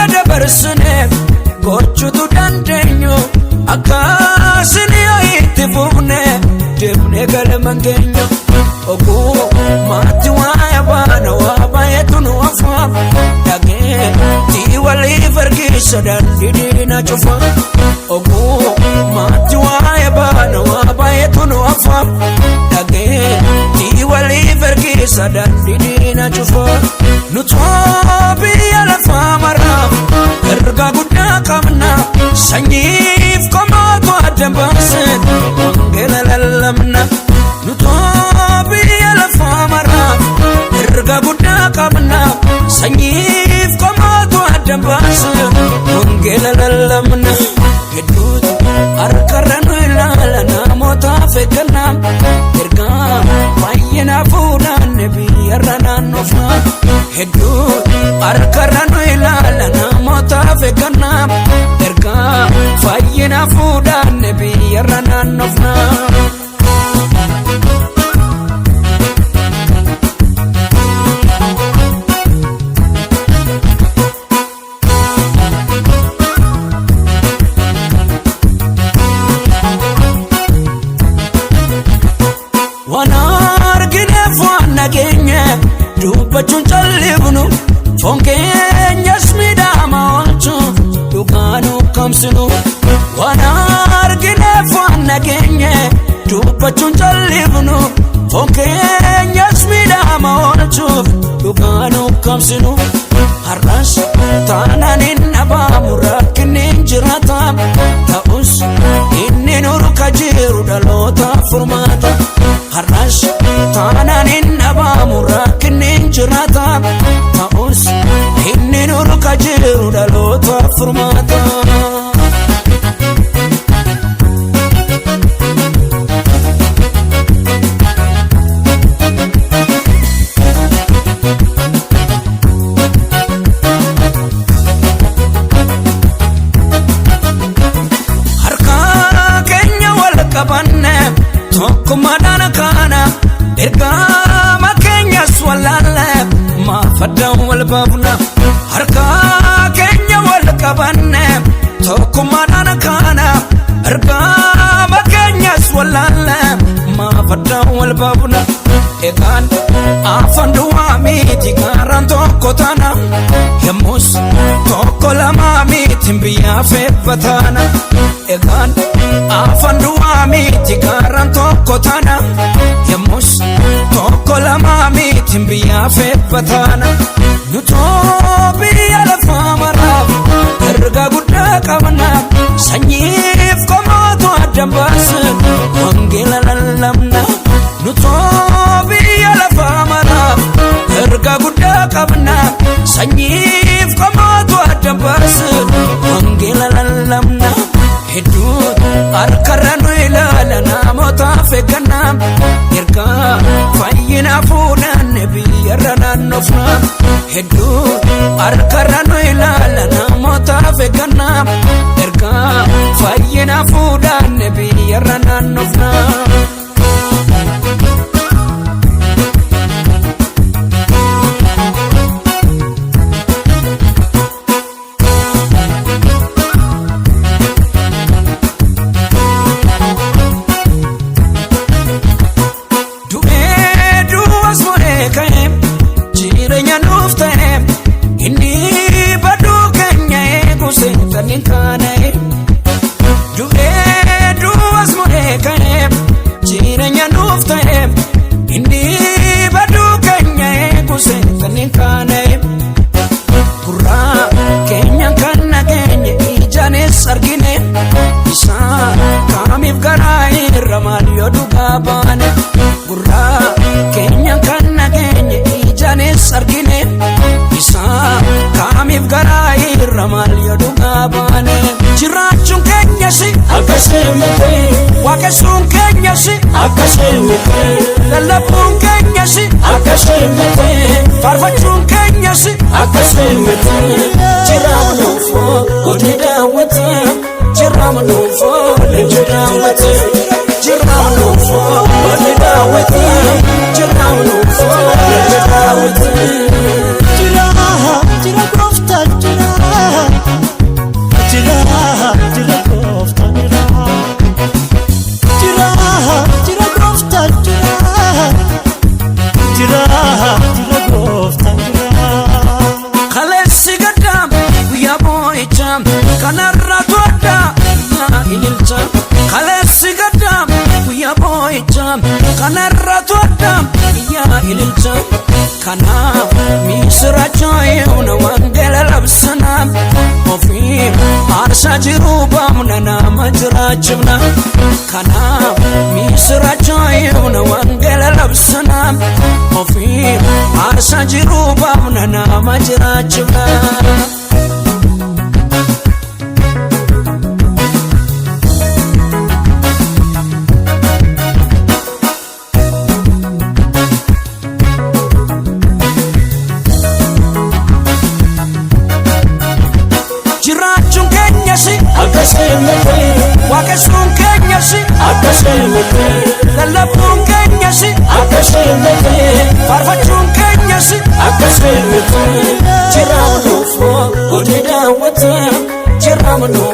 Ergaa dabarsine gochuutu dandeenyu akkasin yoo itti fufne deemnee galma keenya. Oguu maatti waa'ee baana waa baay'eetu nu hafa dhageettii waliif ergisa daandii diina cufa. Oguu maatti waa'ee baana waa baay'eetu nu hafa dhageettii waliif ergisa daandii diina cufa. Nutoo biyya lafaa maraaf ergaa guddaa qabna sanyiif qomaatu adda baasee wangeela lallabna. Nutoo biyya lafaa maraaf ergaa guddaa qabna sanyiif qomaatu adda baasee wangeela lallabna. Hedduutu harkarra nu ilaala namootaaf eeggannaa ergaa baay'ina fuudhaan biyyarra naannofna. Hedduutu harkarra nu ilaala namootaaf eeggannaa ergaa fayyina fuudhaan biyyarra naannofna. Waan argineef waan nageenye dubbachuun callifnu foon keenyas miidhama oolchuuf dhugaa nu kamsinu. Waan argineef waan nageenye dubbachuun callifnu foon keenyas miidhama oolchuuf dhugaa nu kamsinu. Har'as taanaan hin dhabaamu rakkinni hin jiraata ta'us inni nurka jiru dhaloota furmaata. Har'as taanaan hin dhabaamu rakkinni hin jiraata ta'us inni nurka jiru dhaloota furmaata. Harka keenya wal qabanne tokkummaadhaan kaana ergama keenyas wallaalle maaf addaan wal baafna. Harka keenya wal qabanne tokkummaadhaan kaana ergama keenyas wallaalle maaf addaan wal baafna. Egaan afaan duwwaa miti gaaraan tokko taana yommus tokko lama miti biyyaaf eebba taana. Egaan afaan duwwaa miti gaaraan tokko taana yommus tokko lama miti biyyaaf eebba taana. Nutoo biyya lafaa maraaf ergaa guddaa qabna sanyiif qomoota adda baase wangeela lallabna. Nutoo biyya lafaa maraaf ergaa guddaa qabna sanyiif qomoota adda baase wangeela lallabna. Hedduutu harkarra nu ilaala namootaaf eeggannaa ergaa fayyina fuudhaan biyyarra naannofna. Hedduutu harkarra nu ilaala namootaaf eeggannaa ergaa fayyina fuudhaan biyyarra naannofna. Du'ee du'as mo'ee ka'e jireenya nuuf ta'e inni baduu keenya eegu seetan hin kaana'e. Du'ee du'as mo'ee ka'e jireenya nuuf ta'e inni baduu keenya eegu seetan hin kaana'e. Gurraa keenya kan nageenye ijaanis argine isaa kaamiif garaa irra maal yoo dhugaa baane. Gurraa keenya kan nageenye ijaanis argine isaa kaamiif garaa irra maal yoo dhugaa baane. Jiraachuun keenya si Akkasii miti, waaqessuun keenya si akkasii miti, lallabuun keenya si akkasii miti, faarfachuun keenya si akkasii miti. Jiraamnuufoo hojii daawwata jiraamnuufoo leenji daawwata jiraamnuufoo hojii daawwata jiraamnuufoo leenji daawwata. Jira, jira gooftaan jira. Aarsaa jiruu baamna nama jiraachifna. Kanaaf misiraachoo himna wangeela labsina. Ofii aarsaa jiruu baamna nama jiraachifna. Jiraachuun keenyas, Akkasumatti. Waaqessuun keenyas, Akkasumatti. Lallabuun keenyas, Akkasumatti. Faarfachuun keenyas. Akkasumatti. Jiraamu dhufu hojii daawwata. Jiraamu dhufu.